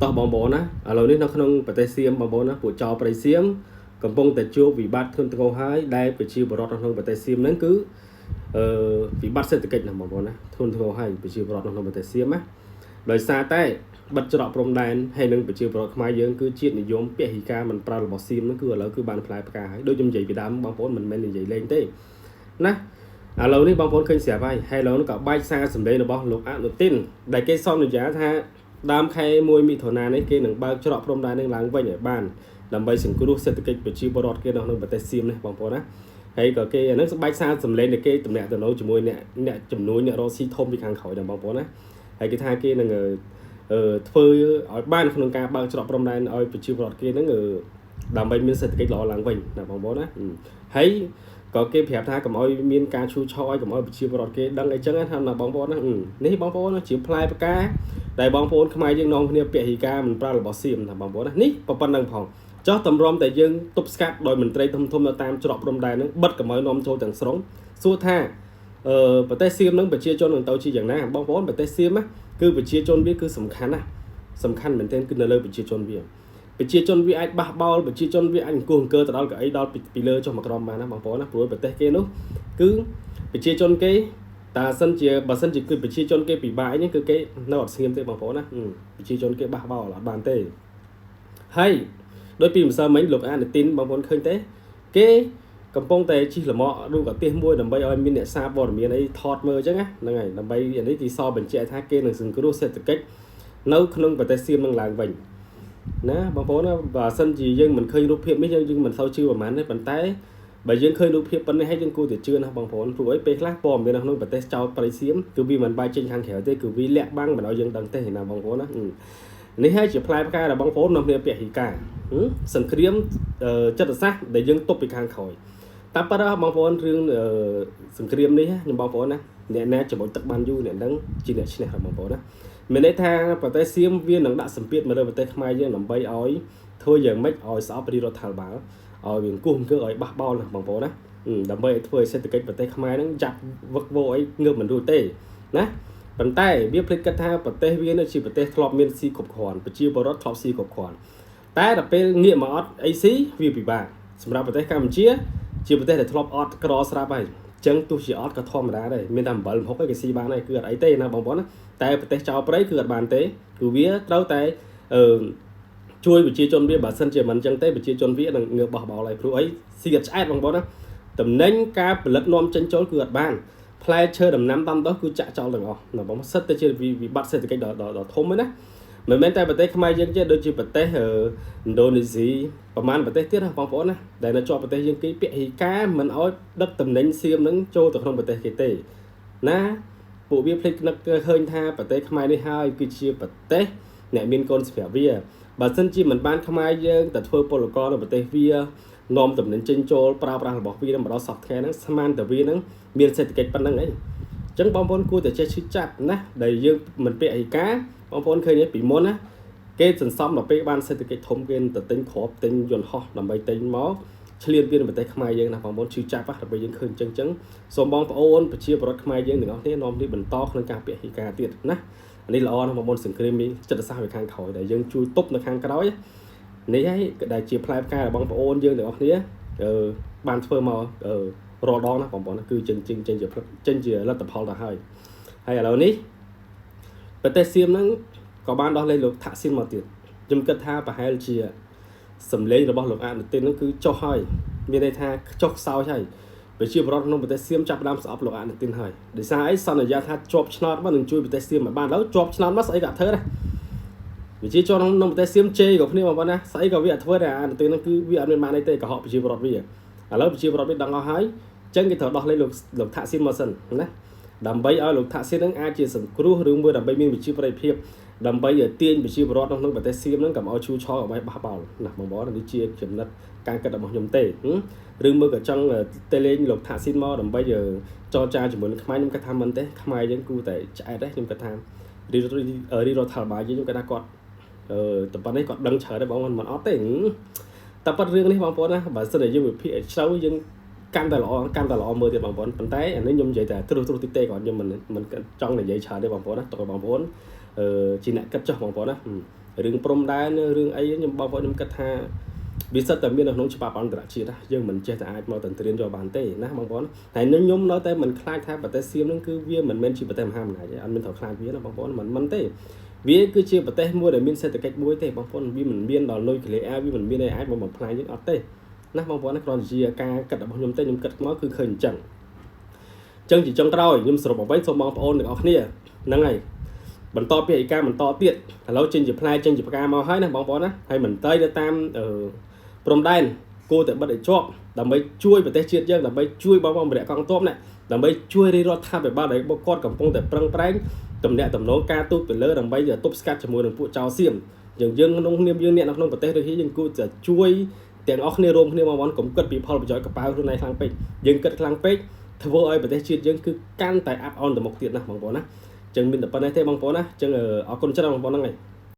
តោះបងប្អូនណាឥឡូវនេះនៅក្នុងប្រទេសសៀមបងប្អូនណាពួកចោរព្រៃសៀមកំពុងតែជួបវិបត្តិធ្ងន់ធ្ងរហើយដែលប្រជាពលរដ្ឋនៅក្នុងប្រទេសសៀមហ្នឹងគឺអឺវិបត្តិសេដ្ឋកិច្ចណាបងប្អូនណាធ្ងន់ធ្ងរហើយប្រជាពលរដ្ឋនៅក្នុងប្រទេសសៀមណាដោយសារតែបិទច្រកព្រំដែនហើយនឹងប្រជាពលរដ្ឋខ្មែរយើងគឺជាតិនិយមពហិការមិនប្រើរបស់សៀមហ្នឹងគឺឥឡូវគឺបានផ្លែផ្កាហើយដូចខ្ញុំនិយាយពីដើមបងប្អូនមិនមែននិយាយលេងទេណាឥឡូវនេះបងប្អូនឃើញស្រាប់ហើយហើយឥឡូវនេះក៏បែកសារសម្លេងរបស់លោកអនុទិនដែលគេសន្យាថាដើមខែ1មិថុនានេះគេនឹងបើកច្រកព្រំដែននឹងឡើងវិញឲ្យបានដើម្បីសង្គ្រោះសេដ្ឋកិច្ចប្រជាពលរដ្ឋគេនៅក្នុងប្រទេសសៀមនេះបងប្អូនណាហើយក៏គេអានឹងបែកសារសម្លេងដែលគេតំណាក់តំណងជាមួយអ្នកអ្នកចំនួនអ្នករកស៊ីធំពីខាងក្រោយដែរបងប្អូនណាហើយគេថាគេនឹងអឺធ្វើឲ្យបានក្នុងការបើកច្រកព្រំដែនឲ្យប្រជាពលរដ្ឋគេនឹងដើម្បីមានសេដ្ឋកិច្ចល្អឡើងវិញណាបងប្អូនណាហើយក៏គេប្រាប់ថាកុំឲ្យមានការឈូឆឲ្យកុំឲ្យប្រជាពលរដ្ឋគេដឹងអីចឹងណាបងប្អូនណានេះបងប្អូនជាផ្លែផ្កាដែលបងប្អូនខ្មែរយើងនាំគ្នាពហិការមិនប្រើរបស់សៀមណាបងប្អូនណានេះប៉ុណ្្នឹងផងចោះតម្រាំតែយើងទប់ស្កាត់ដោយមន្ត្រីធំធំនៅតាមច្រកព្រំដែនហ្នឹងបិទកុំឲ្យនាំចូលទាំងស្រុងសួរថាអឺប្រទេសសៀមហ្នឹងប្រជាជននឹងទៅជាយ៉ាងណាបងប្អូនប្រទេសសៀមណាគឺប្រជាជនវាគឺសំខាន់ណាសំខាន់មែនទែនគឺនៅលើប្រជាជនវាប្រជាជនវាអាចបះបោលប្រជាជនវាអាចអង្គុះអង្គើទៅដល់កៅអីដល់ពីលើចុះមកក្រោមបានណាបងប្អូនណាព្រោះប្រទេសគេនោះគឺប្រជាជនគេតើសិនជាបើសិនជាគឺប្រជាជនគេពិបាកនេះគឺគេនៅអត់ស្ងៀមទេបងប្អូនណាប្រជាជនគេបះបោលអត់បានទេហើយដោយពីម្សិលមិញលោកអានុទីនបងប្អូនឃើញទេគេកំពុងតែជិះលម៉កឬក៏ទៀសមួយដើម្បីឲ្យមានអ្នកសារព័ត៌មានអីថតមើលអញ្ចឹងណាហ្នឹងហើយដើម្បីអានេះទីសបញ្ជាក់ថាគេនឹងសង្គ្រោះសេដ្ឋកិច្ចនៅក្នុងប្រទេសសៀមនឹងឡើងវិញណាបងប្អូនណាបើសិនជាយើងមិនឃើញរូបភាពនេះយើងយើងមិនសូវជឿប្រហែលទេប៉ុន្តែបើយើងឃើញរូបភាពប៉ុណ្ណេះហើយយើងគួរតែជឿណាបងប្អូនព្រោះអីពេលខ្លះព័ត៌មាននៅក្នុងប្រទេសចោលប្រៃសៀមគឺវាមិនបាយចេញខាងក្រៅទេគឺវាលាក់បាំងមិនឲ្យយើងដឹងទេណាបងប្អូនណានេះហើយជាផ្លែផ្ការបស់បងប្អូននៅគ្នាពហិការសង្គ្រាមចិត្តសាស្ត្រដែលយើងទប់ពីខាងក្រោយតាមពិតបងប្អូនរឿងសង្គ្រាមនេះខ្ញុំបងប្អូនណាអ្នកណាច្របូចទឹកបានយូរអ្នកហ្នឹងជាអ្នកឈ្នះរបស់បងប្អូនណាមានន័យថាប្រទេសសៀមវានឹងដាក់សម្ពាធមកលើប្រទេសខ្មែរយើងដើម្បីឲ្យធ្វើយ៉ាងម៉េចឲ្យស្អប់រាជរដ្ឋាភិបាលឲ្យវាអង្គុះអង្គើឲ្យបះបោលបងប្អូនណាដើម្បីឲ្យធ្វើឲ្យសេដ្ឋកិច្ចប្រទេសខ្មែរហ្នឹងចាប់វឹកវរអីងើបមិនរួចទេណាប៉ុន្តែវាភ្លេចគិតថាប្រទេសវានៅជាប្រទេសធ្លាប់មានស៊ីគ្រប់គ្រាន់ប្រជាពលរដ្ឋធ្លាប់ស៊ីគ្រប់គ្រាន់តែដល់ពេលងាកមកអត់អីស៊ីវាពិបាកសម្រាប់ប្រទេសកម្ពុជាជាប្រទេសដែលធ្លាប់អត់ក្រស្រាប់ហើយអញ្ចឹងទោះជាអត់ក៏ធម្មតាដែរមានតែអំបិលមហុកឯងគេស៊ីបានហើយគឺអត់អីទេណាបងប្អូនណាតែប្រទេសចោលព្រៃគឺអត់បានទេគឺវាត្រូវតែអឺជួយប្រជាជនវាបើសិនជាមិនអញ្ចឹងទេប្រជាជនវានឹងងើបបោះបោលហើយព្រោះអីស៊ីអត់ឆ្អែតបងប្អូនណាតំណែងការផលិតនាំចេញចូលគឺអត់បានផ្លែឈើដំណាំដាំដុះគឺចាក់ចោលទាំងអស់ណាបងសិតតែជាវិបត្តិសេដ្ឋកិច្ចដ៏ដ៏ធំណាមិនមែនតែប្រទេសខ្មែរយើងទេដូចជាប្រទេសឥណ្ឌូនេស៊ីប្រហែលប្រទេសទៀតណាបងប្អូនណាដែលនៅជាប់ប្រទេសយើងគេពហិការមិនឲ្យដឹកតំណែងសៀមនឹងចូលទៅក្នុងប្រទេសគេទេណាពួកវាភ្លេចនឹកឃើញថាប្រទេសខ្មែរនេះហើយគឺជាប្រទេសអ្នកមានកូនសម្រាប់វាបើសិនជាមិនបានខ្មែរយើងតែធ្វើពលករនៅប្រទេសវានាំតំណែងចេញចូលប្រើប្រាស់របស់វានឹងមកដល់សពថ្ងៃហ្នឹងស្មានតែវាហ្នឹងមានសេដ្ឋកិច្ចប៉ុណ្្នឹងឯងអញ្ចឹងបងប្អូនគួរតែចេះឈឺចាប់ណាដែលយើងមិនពហិការបងប្អូនឃើញទេពីមុនណាគេសន្សំដល់ពេលបានសេដ្ឋកិច្ចធំគេទៅទិញគ្រាប់ទិញយន្តហោះដើម្បីទិញមកឆ្លៀនពៀនប្រទេសខ្មែរយើងណាបងប្អូនឈឺចាប់ណាដល់ពេលយើងឃើញអញ្ចឹងអញ្ចឹងសូមបងប្អូនប្រជាពលរដ្ឋខ្មែរយើងទាំងអស់គ្នានាំគ្នាបន្តក្នុងការពហិការទៀតណានេះល្អណាស់បងប្អូនសង្គ្រាមមានចិត្តសាស្ត្រនៅខាងក្រោយដែលយើងជួយទប់នៅខាងក្រោយនេះហើយដែលជាផ្លែផ្ការបស់បងប្អូនយើងទាំងអស់គ្នាអឺបានធ្វើមករាល់ដងណាបងប្អូនគឺចេញចេញចេញជាចេញជាលទ្ធផលទៅហើយហើយឥឡូវនេះប្រទេសសៀមហ្នឹងក៏បានដោះលែងលោកថាក់ស៊ីនមកទៀតខ្ញុំគិតថាប្រហែលជាសម្លេងរបស់លោកអនុទិនហ្នឹងគឺចុះហើយមានន័យថាចុះខ្សោយហើយប្រជាពលរដ្ឋក្នុងប្រទេសសៀមចាប់ផ្ដើមស្អប់លោកអនុទិនហើយដោយសារអីសន្យាថាជាប់ឆ្នោតមកនឹងជួយប្រទេសសៀមឲ្យបានឡើយជាប់ឆ្នោតមកស្អីក៏អត់ធ្វើដែរប្រជាជនក្នុងប្រទេសសៀមជេរក៏គ្នាបងប្អូនណាស្អីក៏វាអត់ធ្វើដែរអនុទិនហ្នឹងគឺវាអត់មានបានអីទេកុហកប្រជាពលរដ្ឋវាឥឡូវប្រជាពលរដ្ឋវាដឹងអស់ហើយអញ្ចឹងគេត្រូវដោះលែងលោកលោកថាក់ស៊ីនមកសិនណាដើម្បីឲ្យលោកថាក់ស៊ីនហ្នឹងអាចជាសង្គ្រោះឬមួយដើម្បីមានវិជាប្រិយភាពដើម្បីឲ្យទាញប្រជាពលរដ្ឋក្នុងប្រទេសសៀមហ្នឹងកុំឲ្យឈូឆរកុំឲ្យបះបោលណាបងប្អូននេះជាចំណិតការគិតរបស់ខ្ញុំទេឬមើលក៏ចង់ទៅលេងលោកថាក់ស៊ីនមកដើម្បីចរចាជាមួយនឹងខ្មែរខ្ញុំគិតថាមិនទេខ្មែរយើងគួរតែឆ្អែតដែរខ្ញុំគិតថារីរីរដ្ឋាភិបាលយើងខ្ញុំគិតថាគាត់អឺតែប៉ុណ្នេះគាត់ដឹងច្រើនដែរបងមិនអត់ទេតែប៉ុតរឿងនេះបងប្អូនណាបើសិនជាយើងវិភាគឲ្យជ្រៅយើងកាន់តែល្អកាន់តែល្អមើលទៀតបងប្អូនប៉ុន្តែអានេះខ្ញុំនិយាយតែត្រុសត្រុសតិចទេគាត់ខ្ញុំមិនមិនចង់និយាយច្រើនទេបងប្អូនណាតើបងប្អូន ជាអ្នកគិតចុះបងប្អូនណារឿងព្រំដែនរឿងអីខ្ញុំបងប្អូនខ្ញុំគិតថាវាសិតតែមាននៅក្នុងច្បាប់អន្តរជាតិណាយើងមិនចេះតែអាចមកតន្ត្រៀនយកបានទេណាបងប្អូនតែនឹងខ្ញុំនៅតែមិនខ្លាចថាប្រទេសសៀមនឹងគឺវាមិនមែនជាប្រទេសមហាអំណាចទេអត់មានត្រូវខ្លាចវាណាបងប្អូនមិនទេវាគឺជាប្រទេសមួយដែលមានសេដ្ឋកិច្ចមួយទេបងប្អូនវាមិនមានដល់នុយក្លេអ៊ែរវាមិនមានអីអាចមកបំផ្លាញយើងអត់ទេណាបងប្អូនណាគ្រាន់តែជាការគិតរបស់ខ្ញុំទេខ្ញុំគិតមកគឺឃើញអញ្ចឹងអញ្ចឹងជាចុងក្រោយខ្ញុំសរុបអ្វីសូមបងប្អូនទាំងអស់គ្នាហ្នឹងហើយបន្តពីឯការបន្តទៀតឥឡូវចេញជាផ្លែចេញជាផ្កាមកហើយណាបងប្អូនណាហើយមន្ត្រីទៅតាមព្រំដែនគួរតែបិទឲ្យជាប់ដើម្បីជួយប្រទេសជាតិយើងដើម្បីជួយបងប្អូនម្នាក់កងទ័ពណាដើម្បីជួយរាជរដ្ឋាភិបាលដែលគាត់កំពុងតែប្រឹងប្រែងតំណាក់តំណងការទូតទៅលើដើម្បីទប់ស្កាត់ជាមួយនឹងពួកចៅសៀមយើងយើងក្នុងនាមយើងអ្នកនៅក្នុងប្រទេសដូចនេះយើងគួរតែជួយទាំងអស់គ្នារួមគ្នាមកកុំគិតពីផលប្រយោជន៍កប៉ៅខ្លួនឯងខ្លាំងពេកយើងគិតខ្លាំងពេកធ្វើឲ្យប្រទេសជាតិយើងគឺកាន់តែអាប់អន់ទៅមុខទៀតណាបងប្អូនណាចឹងមានតែប៉ុណ្្នេះទេបងប្អូនណាចឹងអរគុណច្រើនបងប្អូនហ្នឹងហើយ។